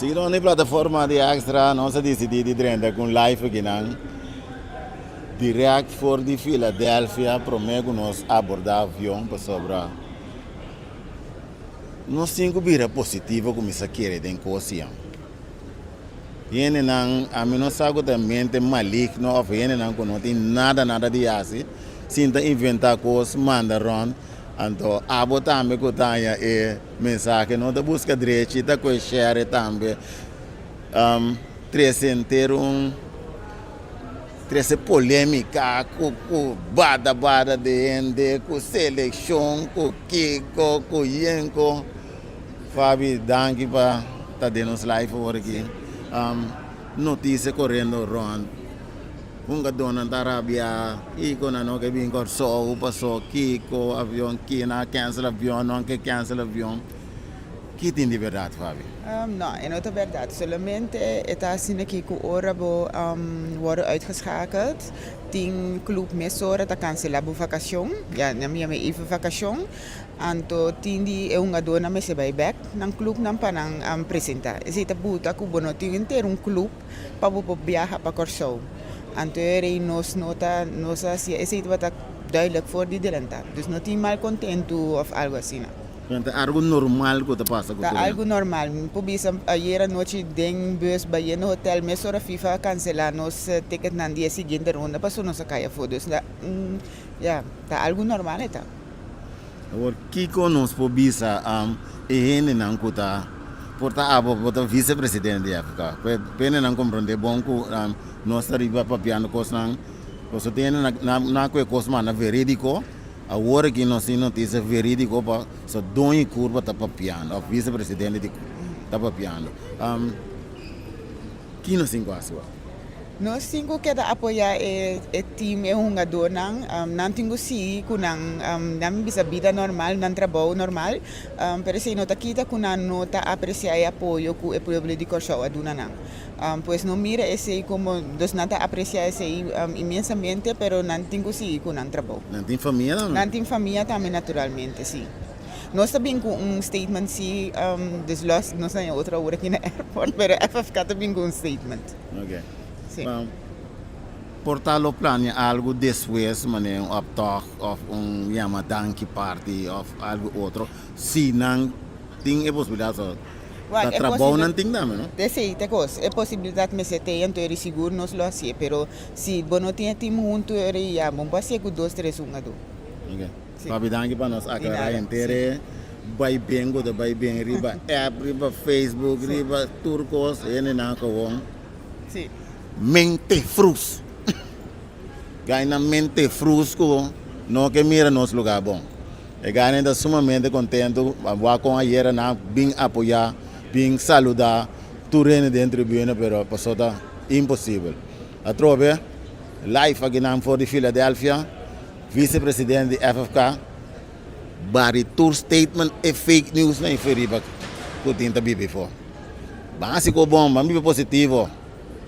Siguiendo e plataforma di Extra, nos a disidí di drenta ku un live akinan dirèkt for di Philadelphia promé ku nos abordá avion pasobra nos tin ku bira positivo kuminsá kere den kos ya. Hendenan, ami no sa ku ta mente maligno òf hendenan ku no tin nada nada di hasi, sinta inventá kos manda rònt, anto abo tambe ku ta haña e mensahe no ta buska drechi ta koe share tambe trese henter un trese polémika ku ku bada bada di hende ku selekshon ku kiko ku yenko. Fabi danki pa ta den nos live awor aki. Notisia korendo rond hungadónan ta rabia kiko nan no ke bin Kòrsou pasó kiko avion kina a cancel avion no ke cancel avion ki tin di bèrdat Fabi? No e no ta bèrdat solamente e ta asina aki ku ora bo wòrdu uitgeschakeld tin club mesora ta cancela bo vakashon ya nan yama e even vakashon. Anto tin di e hungadónan mester bai bèk nan klupnan pa nan presentá. Esei ta buta ku bo no tin henter un klup pa bo por biaha pa Kòrsou. Anto e rei nos no ta nos a hasi esei tabata duidelijk for di delantá. Dus no tin malkontentu òf algu asina. Pero ta algu normal ku ta pasa ku Ta tur algu normal. Mi por bisa ayer anochi den bus bayendo hotel mesora FIFA a kanselá nos ticketnan di e siguiente ronda pasobra nos a kai afó. Dus ya, ta algu normal e ta. Awor, kiko nos por bisa e hendenan ku ta por ta abo bo ta visepresidente di FK? P'e hendenan komprondé bon ku nos ta riba papiando kosnan, pasobra tin hende na ku e kos manda verídiko, awor aki nos tin notisia verídiko pa so doño kurpa ta papiando òf visepresidente di ta papiando. Ki nos tin ku hasi wak? Nos tin ku keda apoyá e e team, e hungadónan. Nan tin ku sigui ku nan nan bisa bida normal, nan trabou normal, pero esei no ta kita ku nan no ta apresiá e apoyo ku e pueblo di Kòrsou a duna nan. Pues no mira esei komo, dus nan ta apresiá esei inmensamente, pero nan tin ku sigui ku nan trabou. Nan tin famia tambe? Nan tin famia tambe naturalmente, sí. Nos ta bin ku un statement sí, dus los nos ta haña otro awor aki na airport, pero FFK ta bin ku un statement. Ok. Sí. Por ta lo plania algu despues, manera un optocht of un yama danki party of algu otro, si nan tin e posibilidat so Wak, ta e trabou nan posibil tin tambe, no? Esei ta kos, e posibilidat mester t'ei, anto eri sigur nos lo hasié, pero si bo no tin e team huntu eri ya bo no por hasié ku dos tres hungadó. Ok. Sí. Papi danki pa nos Di aclara nada, henter sí. e bai ben ku ta bai ben riba app, riba Facebook, Sí. riba tur kos hendenan gewoon Sí. mente frus. Gainan mente frus ku no ke mira nos lugar bon. E gainan ta sumamente kontentu wak kon ayera nan bin apoya, bin saluda tur hende den tribuna pero paso ta imposibel. Atrobe live akinan for di Philadelphia. Vicepresidente di FFK bari tur statement e fake news nan e riba ku tin ta biba efo. Ban hasi ku bon, ban biba positivo.